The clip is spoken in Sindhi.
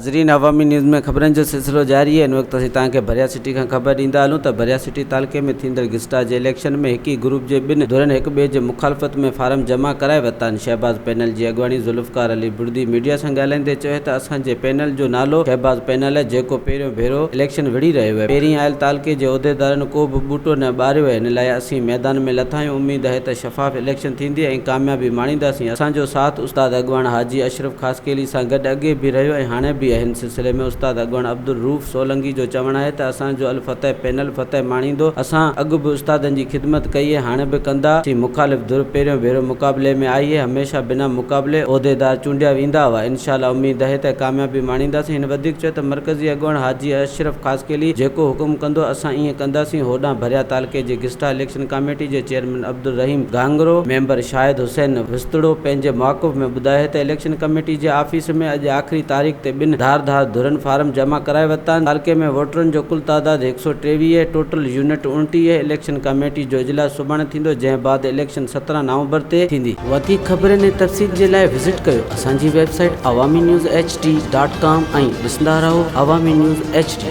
ناظرين عوامي نيوز ۾ خبرن جو سلسلو جاري آهي ان وقت اسين توهان کي ڀريا سٽي کان خبر ڏيندا هلون ته ڀريا سٽي تعلقي ۾ ٿيندڙ گسٽا جي اليڪشن ۾ هڪ ئي گروپ جي ٻن ڌرين هڪ ٻئي جي مخالفت ۾ فارم جمع ڪرائي ورتا آهن شهباز پينل جي اڳواڻي ذوالفقار علي بڙدي ميڊيا سان ڳالهائيندي چيو ته اسان جي پينل جو نالو شهباز پينل آهي جيڪو پهريون ڀيرو اليڪشن وڙهي رهيو آهي پهرين آيل تعلقي جي عهديدارن ڪو به ٻوٽو نه ٻاريو آهي ان لاء اسين ميدان ۾ لٿا آهيون اميد آهي ته شفاف اليڪشن ٿيندي ۽ ڪاميابي ماڻينداسين اسان جو ساٿ استاد اڳواڻ حاجي اشرف خاصخيلي سان گڏ اڳي به رهيو ۽ هاڻي به آهي. هن سلسلي ۾ استاد اڳواڻ عبدالرئوف سولنگي جو چوڻ آهي ته اسان جو الفتح پينل فتح ماڻيندو، اسان اڳ به استادن جي خدمت ڪئي ۽ هاڻي به ڪندا سين، مخالف ڌر پهريون ڀيرو مقابلي ۾ آئي آهي، هميشه بنا مقابلي عهديدار چونڊيا ويندا هئا، انشاء الله اميد آهي ته ڪاميابي ماڻينداسين، هن وڌيڪ چيو ته مرڪزي اڳواڻ حاجي اشرف خاصخيلي جيڪو حڪم ڪندو اسان ائين ڪنداسين، هوڏانهن ڀريا تعلقي جي گسٽا اليڪشن ڪاميٽي جي چيئرمين عبدالرحيم گهانگهرو، ميمبر شاهد حسين وسطڙو پنهنجي موقف ۾ ٻڌايو ته اليڪشن ڪميٽي جي آفيس ۾ اڄ آخري تاريخ تي ٻن ڌار ڌار ڌرين فارم جمع ڪرائي ورتا آهن، تعلقي ۾ ووٽرن جو ڪل تعداد 123، ٽوٽل يونٽ 29، اليڪشن ڪميٽي جو اجلاس سڀاڻي ٿيندو جنهن بعد اليڪشن 17 نومبر تي ٿيندي. وڌيڪ خبرن ۽ تفصيل جي لاء وزٽ ڪيو اسان جي website Awami news H D dot com ۽ ڏسندا رهو عوامي نيوز ايڇ ڊي.